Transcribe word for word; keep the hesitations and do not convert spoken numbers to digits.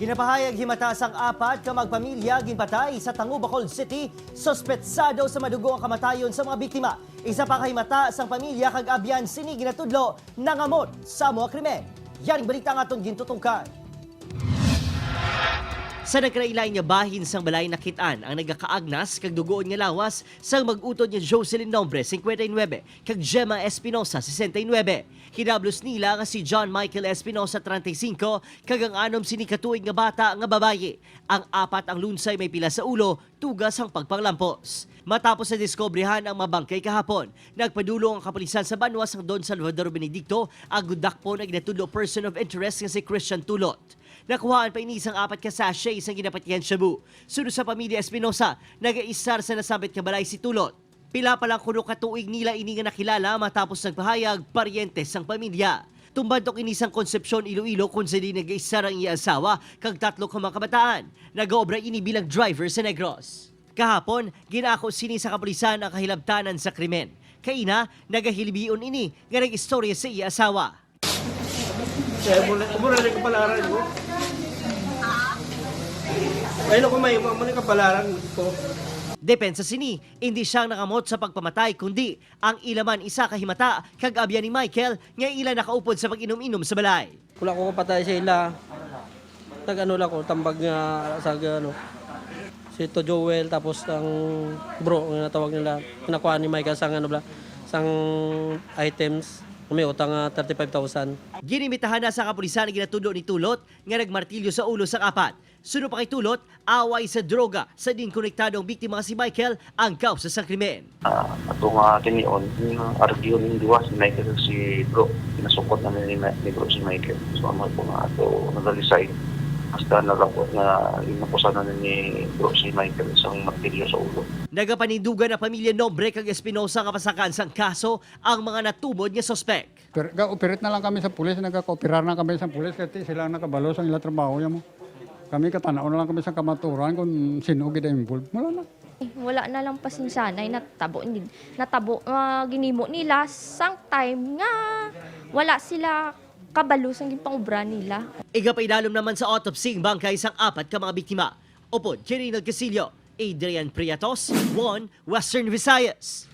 Pinapahayag himata sang apat ka magpamilya ginpatay sa Tango, Bacolod City, suspetsado sa madugo nga kamatayon sa mga biktima. Isa pa ka himata sang pamilya kag abyan sini ginatudlo nangamot sa amo nga krimen. Yaring balita ang aton gintutukan. Sa nagkalainlain nga bahin sang balay, nakit-an ang nagakaagnas kag dugoon nga lawas sang mag-utod nga Jocelyn Nombre, singkwenta y nuebe, kag Gemma Espinosa, sesenta y nuebe. Kinablos nila nga si John Michael Espinosa, treinta y cinco, kag ang anom sini ka tuig nga bata nga babayi. Ang apat ang lunsay may pila sa ulo, tuga sang pagpanglampos. Matapos na diskobrehan ang mga bangkay kahapon, nagpadulong ang kapulisan sa banwa sang Don Salvador Benedicto, agud dakpon ang ginatudlo person of interest nga si Christian Tulot. Nakuhaan pa ini sang apat ka sachet sang ginapatihan shabu. Suno sa pamilya Espinosa, nagaisar sa nasambit nga balay si Tulot. Pila pa lang kuno ka tuig nila ini nga nakilala matapos nagpahayag paryente sang pamilya. Tumbantok ini sang Concepcion, Iloilo, kung sa diin nagaisar ang iya asawa kag tatlo ka mga kabataan. Nagaobra ini bilang driver sa Negros. Kahapon, gin-ako sini sa kapulisan ang kahilabtanan sa krimen. Kaina, nagahilibion ini nga nag-istorya sa iya asawa. Kaya muna, muna rin kapalaran ko. Ayun ako, may, muna kapalaran ko. Depensa sini, indi siya ang nangamot sa pagpamatay, kundi ang ila man isa ka himata kag abyan ni Michael nga ila nakaupod sa pag-inom-inom sa balay. Wala ko kapatay sa ila. Nag-ano lang ko, tambag nga sa ano, si To Joel, tapos ang bro nga natawag nila, nakuha ni Michael sang ano bla, sang items, may utang nga thirty-five thousand. Ginimitahan na sa kapulisan ang ginatudlo ni Tulot nga nagmartilyo sa ulo sang apat. Suno pa kay Tulot, away sa droga sa diin konektado ang biktima nga si Michael ang kausa sang krimen. Ah, ato nga tinion, yung argue ning duwa, si Michael, si Bro. Pinasukot na ni, ni Bro si Michael. So, amo po nga ato nagalisay. Hasta nalabot nga inakusanan ni Bro si Michael sang martilyo sa ulo. Nagapanindugan ang pamilya Nombre kag Espinosa nga pasakaan sang kaso ang mga natubod nga suspek. Pero ga-operate na lang kami sa pulis, nagaka-operar na kami sa pulis, kay sila ang nakabalo sa ila trabaho, ya mo. Kami katanaw na lang kami sa kamaturan kung sino gid ang involved. Wala na. Eh, wala na lang pasensya na natabo, hindi natabo, ah, ginimo nila sang time nga wala sila kabalo sang ginpangobra nila. Igapaidalom naman sa autopsy ang bangkay sang apat ka mga biktima. Upod kay Reynald Casillo, Adrian Priatos, One Western Visayas.